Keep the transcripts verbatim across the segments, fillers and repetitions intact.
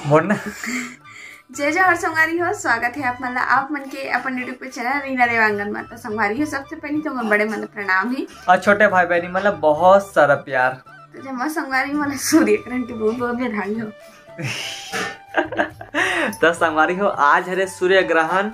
बोल ना। जय जोहार संगवारी हो, स्वागत है आप मन ला, आप मन के अपन YouTube पे चैनल रीना देवांगन मा। तो संगवारी हो, सबसे पहले तो मोर बड़े मन ला प्रणाम ही। और छोटे भाई बहनी मन ला बहुत सारा प्यार। तो जम्मो संगवारी मन ला सूर्य ग्रहण के बहुत बहुत बधाई हो। तो संगवारी हो, आज हरे सूर्य ग्रहण।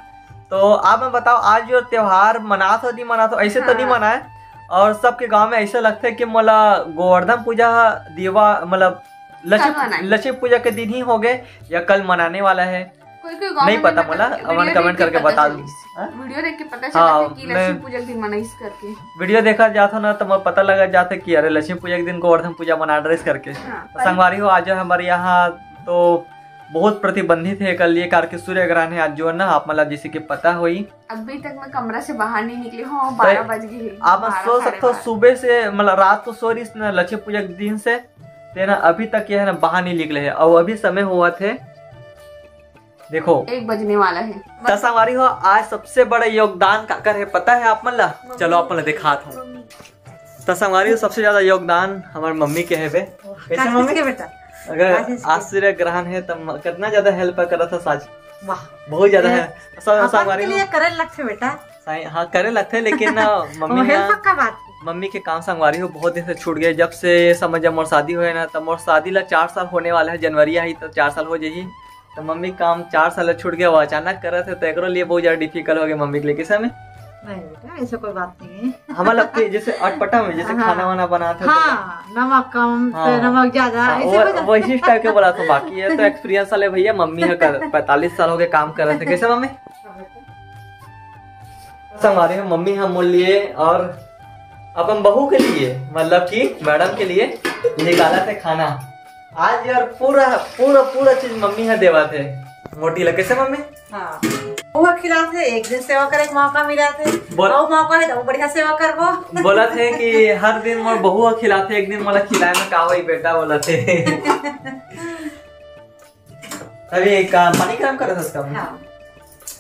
तो आप मन बताओ, आज जो त्योहार मनात हो, नहीं मनात हो, ऐसे तो नहीं हाँ। मनाए। और सबके गांव में ऐसे लगथे कि मोला गोवर्धन पूजा, दीवा, मतलब लक्ष्मी, कल मनाए। लक्ष्मी पूजा के दिन ही होगे या कल मनाने वाला है, कोई कोई गांव नहीं में पता नहीं मोला, पता, अपन video comment देख के करके पता बता चलिस। दू। हाँ? Video देख के पता हाँ, चला कि मैं लक्ष्मी पूजा के दिन मनाइस करके। Video देखा जात हो ना, तो मोला पता लगा जात है कि अरे, लक्ष्मी पूजा के दिन गोवर्धन पूजा मना रहे करके। हाँ, तो पर संगवारी हो, आज जो हमारे यहाँ तो बहुत प्रतिबंधित है कर लिए, कार के सूर्य ग्रहण है आज जो ना, आप मतलब जैसे कि पता होई। अभी तक मैं कमरा से बाहर नहीं निकले हूँ, तो बारह बज गए हैं, आप बारह, सोच साढ़े सकते हो, बारह। सुबह से मतलब रात को सो रही ना, लक्ष्मी पूजा के दिन से, ते ना अभी तक ये है ना बाहर नहीं निकले है, और अभी समय हुआ थे, देखो, एक बजने वाला है। त संगवारी हो, आज सबसे बड़ा योगदान काकर है पता है आप मन ला? चलो आप मन ला दिखात हूँ। त संगवारी हो, सबसे ज्यादा योगदान हमारे मम्मी के है बे। कैसे काहे मम्मी? के बेटा? अगर काहे से? आज सूर्य ग्रहण है त म-, कितना ज्यादा help करत है आज। वाह। बहुत ज्यादा ये है। सब पापा संगवारी के हो। लिए करे लगथे बेटा। सही, हाँ, करे लगथे, लेकिन ना, मम्मी वो help ना, पक्का बात है। मम्मी के काम संगवारी हो बहुत दिन से छूट गए। जब से समझ जब मोर शादी हुए ना, तब मोर शादी ला चार साल होने वाला है, जनवरी आई तो चार साल हो जाही। तो मम्मी काम चार साल छूट गया, वो अचानक करत है, तो एकरो लिए बहुत ज्यादा difficult हो गया मम्मी के लिए। कैसे में? नहीं बेटा, ऐसा कोई बात नहीं है। हमारा लगता है जैसे अटपटा में जैसे हाँ। खाना वाना बनाते हैं तो हाँ, नमक कम, हाँ। तो नमक ज्यादा, हाँ, ऐसे वो, कुछ वही type के बोला था। बाकी ये तो experience वाले भैया, मम्मी है कर, पैंतालीस साल हो गए काम कर रहे थे। कैसे मम्मी? संगवारी हो, मम्मी हम मोर लिए और अपन बहू के लिए, मतलब कि मैडम के लिए निकाला थे खाना। आज यार पूरा, पूरा, पूरा चीज मम्मी है देवा थे। मोटी लगे से मम्मी? हाँ। बहू खिलाथे, एक दिन सेवा करे के मौका मिला थे। बोल। अउ मौका है तो बढ़िया सेवा करबो। बोला थे कि हर दिन मोर बहू खिलाथे, एक दिन मोला खिलाए में का होई बेटा, बोला थे। अभी का पानी गरम करत हस का? हाँ।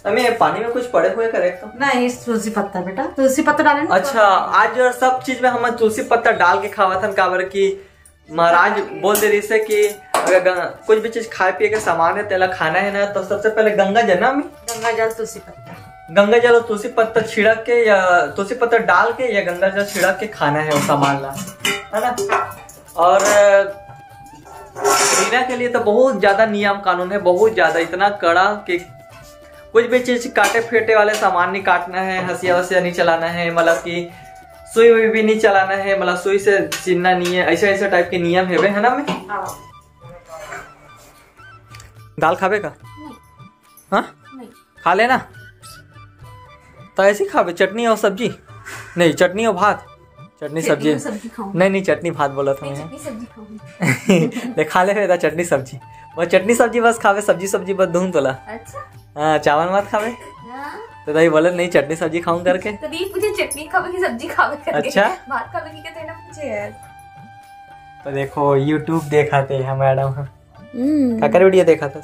अम्मी, ये पानी में कुछ पड़े हुए करे तो? नहीं, तुलसी पत्ता बेटा, तुलसी पत्ता डाले ना। अच्छा, आज जो सब चीज में हम तुलसी पत्ता डाल के खावत हन, काबर कि महाराज बोल दे रही से कि अगर ग-, कुछ भी चीज खाए पिए के सामान है, तेला खाना है ना, तो सबसे पहले गंगा जल ना, अम्मी? गंगा जल, तुलसी पत्ता। गंगा जल और तुलसी पत्ता छिड़क के या तुलसी पत्ता डाल के या गंगा जल छिड़क के खाना है वो सामान ला, है ना? और रीना के लिए तो बहुत ज्यादा नियम कानून है, बहुत ज्यादा, इतना कड़ा कि कुछ भी चीज काटे फेटे वाले सामान नहीं काटना है, हंसिया वसिया नहीं चलाना है, मतलब कि सुई वुई भी नहीं चलाना है, मतलब सुई से सीनना नहीं है, ऐसे ऐसे type के नियम है बे, है ना? मैं हाँ। दाल खाबे का? नहीं। हाँ? नहीं। खा लेना। तो ऐसे ही खाबे, चटनी और सब्जी? नहीं, चटनी और भात। चटनी सब्जी। सब्जी खाऊं। नहीं, नहीं, चटनी भात बोला था मैं। चटनी सब्जी खाऊं। ले खा ले बेटा चटनी सब्जी। वो चटनी सब्जी बस खाबे, सब्जी सब्जी बस दूं तोला। अच्छा। हाँ, चावल मत खाबे। हाँ। तो दाई बोले नहीं, चटनी सब्जी खाऊं करके। तो नहीं पूछे चटनी खाबे कि सब्जी खाबे करके। अच्छा। भात खाबे कि कहते हैं ना पूछे यार। तो देखो YouTube देखा थे हम मैडम। हम्म। काकर video देखा था?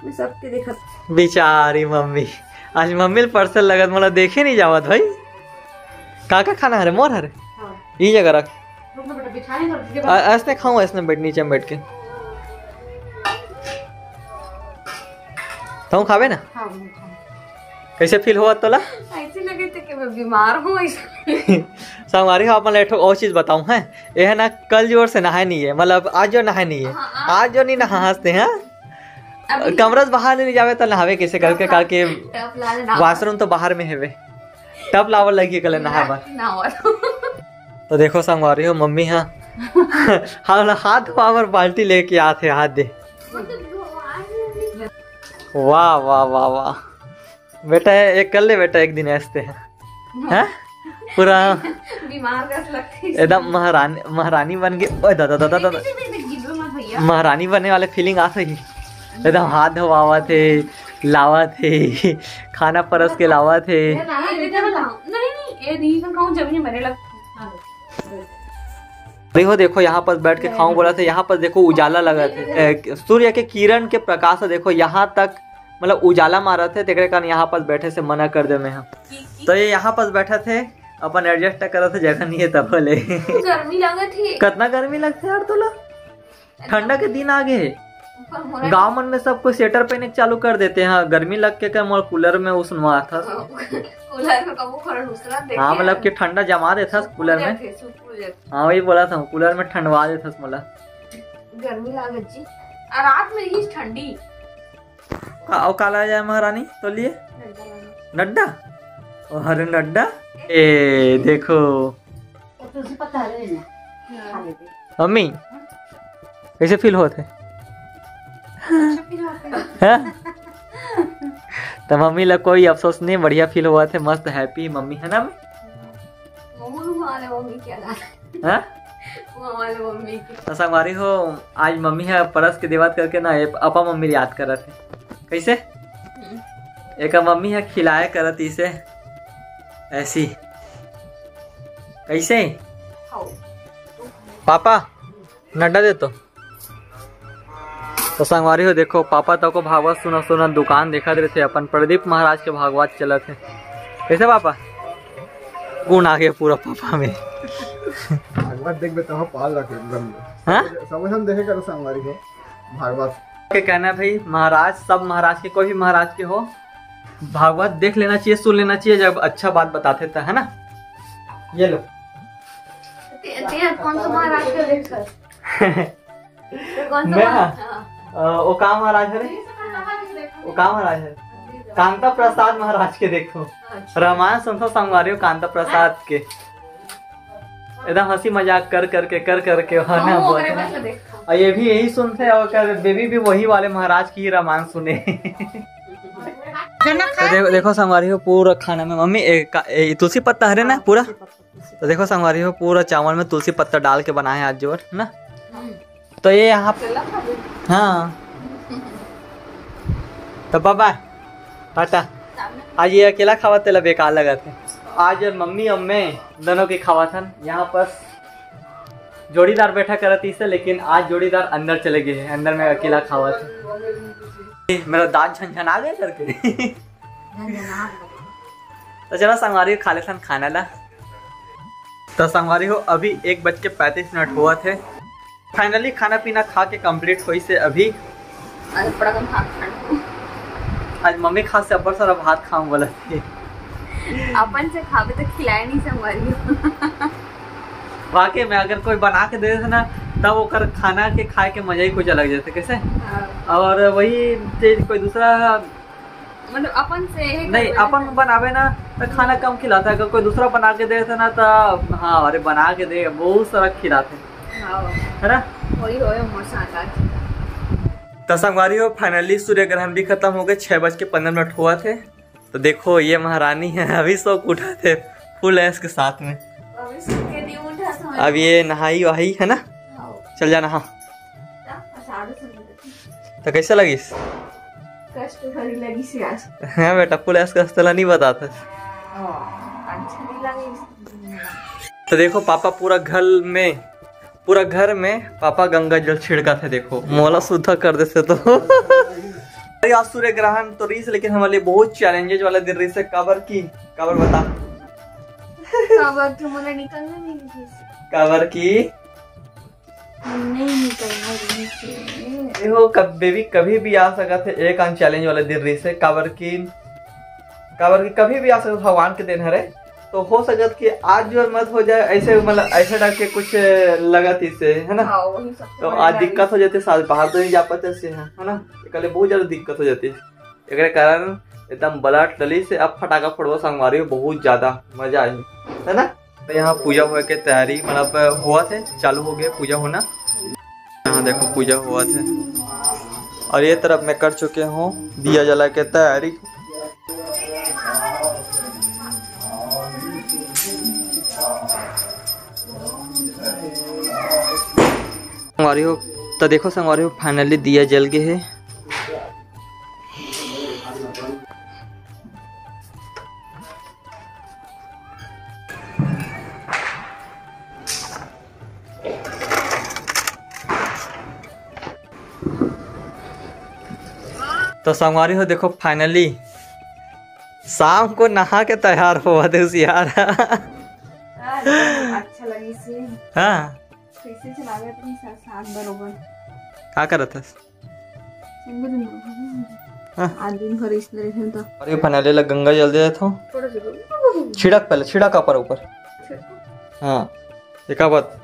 मैं सबके देखत। बेचारी मम्मी, आज मम्मी ल parcel लगत, मोला देखे नहीं जावत भाई। का का खाना हरे? मोर हरे? हाँ। ई जगह रख। रुक ना बेटा, बिछाने दो, ठीक है? आ, ऐसने खाऊं, ऐसने बैठ, नीचे में बैठ के। तुम खाबे ना? हाँ, मैं खाऊं। कैसे feel हुआ तोला? ऐसे लगे थे कि मैं बीमार हूँ, ऐसे। संगवारी हो, आप मन ला एक ठो और चीज बताऊं है, ये है ना, कल जोर से नहाए नहीं है, मतलब आज जो नहाए नहीं है, हाँ, आज। आज जो नहीं नहा हंसते हैं, अभी कमरा से बाहर नहीं जावे तो नहावे कैसे करके, टप ला-, करके टप ला ले नहावा। Washroom तो बाहर में हेवे, टप लावल लगी कल नहाए बर। नहावा। तो देखो संगवारी हो, मम्मी हाँ, हाँ, हाथ धोवा बर बाल्टी लेके आते, हाथ दे। वाह, वाह, वाह, वाह। बेटा, एक कर ले बेटा, एक दिन ऐसते हैं। हैं? पूरा बीमार कस लगथे। एकदम महारानी, महारानी बन के, ओए दादा, दादा, दादा। नहीं, नहीं, नहीं, नहीं, गिरवे मत भैया। महारानी बने वाले feeling आ सही। एकदम हाथ धोवावत हे, लावत हे, खाना परस के लावत हे। ये ना, ये ना, नहीं, नहीं, ये नहीं, तो कहूँ जमीन मेरे लग। देखो, देखो, यहाँ पर बैठ के खाऊं बोला था, यहाँ पर देखो उजाला लगा थे, ए, सूर्य के किरण के प्रकाश से देखो यहाँ तक, मतलब उजाला मारा थे, तेकरे कारण यहाँ पर बैठे से मना कर दे मैं। तो ये यहाँ पर बैठा थे, अपन adjust करत थे, जगह नहीं है तब ले। गर्मी लगत है। कितना गर्मी लगता है यार तोला? ठंडा के दिन आ गए। गांव मन में सब कोई स्वेटर पहने के चालू कर देथे। हाँ, गर्मी लग के का मोर कूलर में उसनवाथस। कूलर में कबो खड़ा दूसरा देखे हाँ, मतलब कि ठंडा जमा देथस कूलर में। हाँ, वही बोलत हूँ, कूलर में ठंडवा देथस मोला। गर्मी लागत जी। आ रात में ही ठंडी। का, अउ का लाए जाए महारानी तो लिए? नड्डा। ओ, अरे नड्डा। ए, देखो। तो तुलसी पत्ता हरे ना। हाँ। खा लेते। मम्मी, कैसे फील होत हे? अच्छा फील होत हे। हाँ? तो मम्मी ला कोई अफसोस नहीं, बढ़िया फील होवत हे, मस्त हैप्पी मम्मी है ना? मम्मी? मम्मी वाले मम्मी क्या ना? हाँ? वो वाले मम्मी की। तो संगवारी हो, आज मम्मी है परस के देवत करके ना, ये अपा मम्मी याद करत हे। कैसे? हम्म। एक मम्मी है खिलाए करत इसे, ऐसी। कैसे? हाँ। पापा, नड्डा दे तो। तो संगवारी हो, देखो, पापा तको भागवत सुना सुना दुकान देखत रहिथे, अपन प्रदीप महाराज के भागवत चलत हे। कैसे पापा? गुण आ गया पूरा पापा में। भागवत देखबे तो पाल रखे एकदम। हाँ? सब हम देखे करो संगवारी हो भागवत। के कहना है भाई, महाराज, सब महाराज के, कोई भी महाराज के हो, भागवत देख लेना चाहिए, सुन लेना चाहिए, जब अच्छा बात बताते थे, है ना? ये लो। ते, ते कौन सा महाराज का देख सर? तो कौन सा मैं महाराज? हाँ। हाँ। अ, वो का महाराज है रे? वो का महाराज है? कांता प्रसाद महाराज के देखो। अच्छा। रामायण सुनथो संगवारी हो कांता प्रसाद के। एकदम हंसी मजाक कर करके, कर करके, हाँ ना, हाँ, बोलते ओकरे हैं। बस देखो। और ये भी यही सुनते हैं, और कर बेबी भी वही वाले महाराज की ही रामायण सुने। तो देखो, देखो संगवारी हो, पूरा खाना में मम्मी, ए, का, ए, तुलसी पत्ता हरे ना पूरा? तो देखो संगवारी हो, पूरा चावल में तुलसी पत्ता डाल के बनाए आज जोर ना। हम्म। तो ये यहाँ, चला खा दे। हाँ। तो बाबा, टाटा। आज ये अकेला खावत तेला बेकार लगत हे। आज मम्मी और मैं दोनों के खावत हन। यहाँ पर जोड़ीदार बैठा करत इसे, लेकिन आज जोड़ीदार अंदर चले गए हैं, अंदर में अकेला खावत हे। मेरा दांत झनझना गया करके। तो चलो संगवारी हो, खा लेथन खाना ला। तो संगवारी हो, अभी एक बज के पैंतीस मिनट होवत हे। Finally खाना पीना खा के complete होइस हे अभी। अरे, बड़ा कम भात खाना। आज मम्मी खास से अब्बड़ सारा भात खाऊं बोलत हे। अपन से खाबे तो खिलाए नहीं संगवारी हो। वाकई में अगर कोई बना के दे देथे ना, तब ओकर खाना के खाए के मजा ही कुछ अलग जाथे। कैसे? हाँ। और वही चीज कोई दूसरा मतलब अपन से ही नहीं, करबे अपन ना। बनाबे ना तो खाना कम खिलाथे, अगर कोई दूसरा बना के देथे ना तो हाँ, अरे बना के दे, बहुत सारा खिलाथे। हाँ। है ना? वही होए, मस्त आता है। तो संगवारी हो, finally सूर्य ग्रहण भी खत्म हो गए, छह बज के पंद्रह मिनट होवत हे। तो देखो, ये महारानी है, अभी सो के उठत हे full ऐश के साथ में। अभी सो के नहीं उठा था। अब ये नहाई वहाई है ना? हाँ। चल जा नहा। जा, साढ़े से तो कैसे लगिस? कष्ट भरी लगिस यार। हाँ बेटा, full ऐश कष्ट ला नहीं बताता। हाँ, अच्छा नहीं लगिस। तो देखो पापा पूरा घर में, पूरा घर में पापा गंगा जल छिड़कत हे। देखो मोला सुद्धा कर देथे तो। अरे आज सूर्य ग्रहण तो रहिस, लेकिन हमर लिए बहुत challenges वाला दिन रहिस हे। काबर की, काबर बता? काबर के मोला निकलना नहीं रहिस। काबर की? नहीं निकलना रहिस हे। देखो, कब, बेबी कभी भी आ सकत हे, एक आन challenge वाला दिन रहिस हे, काबर की, काबर की कभी भी आ सकत, भगवान के देन हरे। तो हो सकत कि आज जो मत हो जाए, ऐसे मतलब ऐसे टाइप के कुछ लगत इसे, है ना? हाँ, वही सब तो आज दिक्कत हो जाती, साल बाहर तो नहीं जा पाते से, है ना? एकरे बहुत ज्यादा दिक्कत हो जाती है। एकरे कारण एकदम blood डली से अब फटाका फोड़बो संगवारी, बहुत ज्यादा मजा आई, है ना? तो यहाँ पूजा होए के तैयारी मतलब होवत हे, चालू हो गया पूजा होना। यहाँ देखो पूजा होवत हे और ये तरफ मैं कर चुके हूँ दिया जला के तैयारी। संगवारी हो, तो देखो संगवारी हो, finally दिया जल गए हे। तो संगवारी हो, देखो finally शाम को नहा के तैयार होवत हे हुसियार। हाँ, अच्छा लगिस हे। हाँ। कैसे चलावे अपनी सास हाथ बरोबर। का करत हस? हाँ। आज दिन भर इसने रहे तो। अरे, फाइनली ला गंगा जल दे देता हूँ। छिड़क पहले, छिड़क ऊपर ऊपर। हाँ, देखा बात,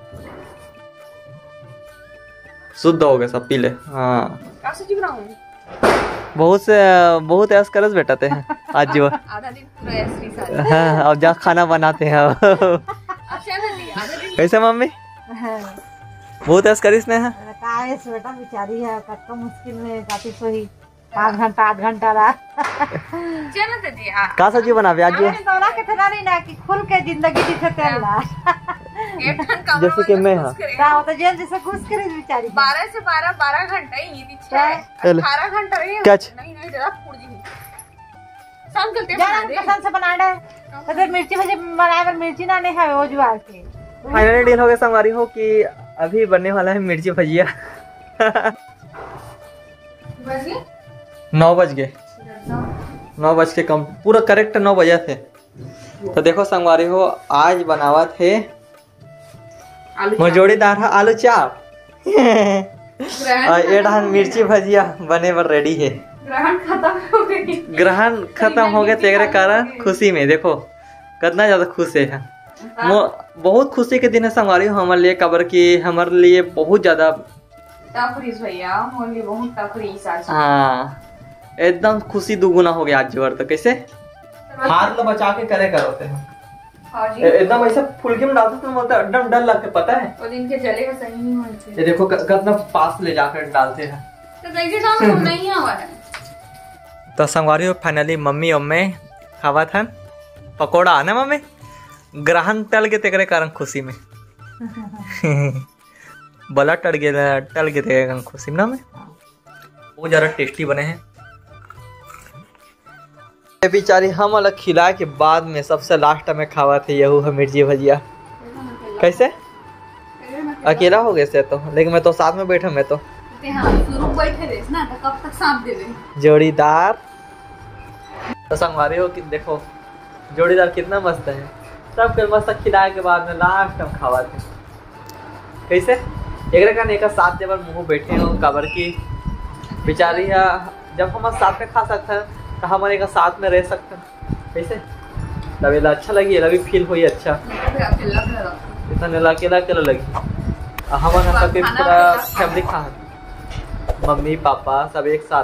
शुद्ध हो गया सब, पी ले। हाँ। का सब्जी बनाऊँ? बहुत से, बहुत ऐश करस बेटा ते हैं आज जीवा। आधा दिन पूरा ऐश नहीं साथ। हाँ, अब जा खाना बनाते हैं अब। अच्छा ना जी, आधा दिन। कैसे मम्मी? हाँ। बहुत ऐश करिस ने है। अरे का ऐश बेटा, बेचारी है, कतका मुश्किल में काफी सोही। पाँच घंटा, आठ घंटा ला। चलो तो जी, आ। का सब्जी बनावे आज ये? अरे तोरा के थोड़ा नहीं ना कि खुल के जिंदगी जीते तेल ला। एक ठन कमरा जैसे कि में मैं घुस हाँ। करे। का होता जेल जैसे घुस करे बेचारी। बारह से बारह, बारह घंटा ही, ये छह, चल। अठारह घंटा रही। क्या छ- नहीं, नहीं, जरा फूट जी। शाम चलते हैं जाना बना दे। कसम से बना दे। तो फिर मिर्ची भजी बनाए पर मिर्ची ना नहीं खावे वो जुआर के। फाइनली डील हो गया संगवारी हो कि अभी बनने वाला है मिर्ची भजिया। बज गए? नौ बज गए। नौ बज के कम, पूरा करेक्ट नौ बजे थे। तो देखो संगवारी हो, आज बनावत हे आलू मोर चाप। जोड़ीदार है आलू चाप। ग्रहण और ये खत्म डहन हो मिर्ची गया। भजिया बने बर रेडी है। ग्रहण खत्म हो गई। ग्रहण खतम हो गए, तेरे कारण खुशी में देखो कितना ज्यादा खुश है। हाँ। मो-, बहुत खुशी के दिन है संगवारी हो हमर लिए, काबर कि हमर लिए बहुत ज्यादा टफ रहीस भैया, मोर लिए बहुत टफ रहीस आज। हाँ, एकदम खुशी दुगुना हो गया आज जीवर तो। कैसे? हाथ ला बचा के करे करो ते। हाँ जी। ए-, एकदम ऐसे फुलकी में डालते तो बोलता एकदम डर लगते, पता है? वो दिन के जले का सही नहीं होना चाहिए। ये देखो क-, कितना पास ले जाकर डालते हैं। तो देखिए तो हम नहीं हुआ है। तो संगवारी हो, फाइनली मम्मी और मैं खावत हन पकोड़ा, है ना मम्मी? ग्रहण टल के तेकरे कारण खुशी में। बला टल के, टल के तेकरे कारण खुशी में ना मैं। बहुत ज्यादा टेस्टी बने हैं। ये बेचारी हम वाला खिलाए के बाद में सबसे लास्ट में खावत हे यहू ह मिर्ची भजिया। कैसे? अकेला हो गए से तो, लेकिन मैं तो साथ में बैठा, मैं तो। ते हाँ, शुरू बैठे रहे ना, तो कब तक साथ देवे? जोड़ीदार। तो संगवारी हो कि देखो, जोड़ीदार कितना मस्त है। सब के मस्त खिलाए के बाद में लास्ट हम खावत हे। कैसे? एकरे कारण एकर साथ देवर मुँह बैठे हो, काबर कि बेचारी है, जब हम साथ में खा सकते हैं, तो हम एकर साथ में रह सकते हैं। कैसे? तब एला अच्छा लगी, एला भी फील होई अच्छा। अकेला अकेला। इतना नेला अकेला अकेला लगी। आ हमन ह खाना सबके खाना पूरा खाना। फैमिली खा, मम्मी पापा सब एक साथ।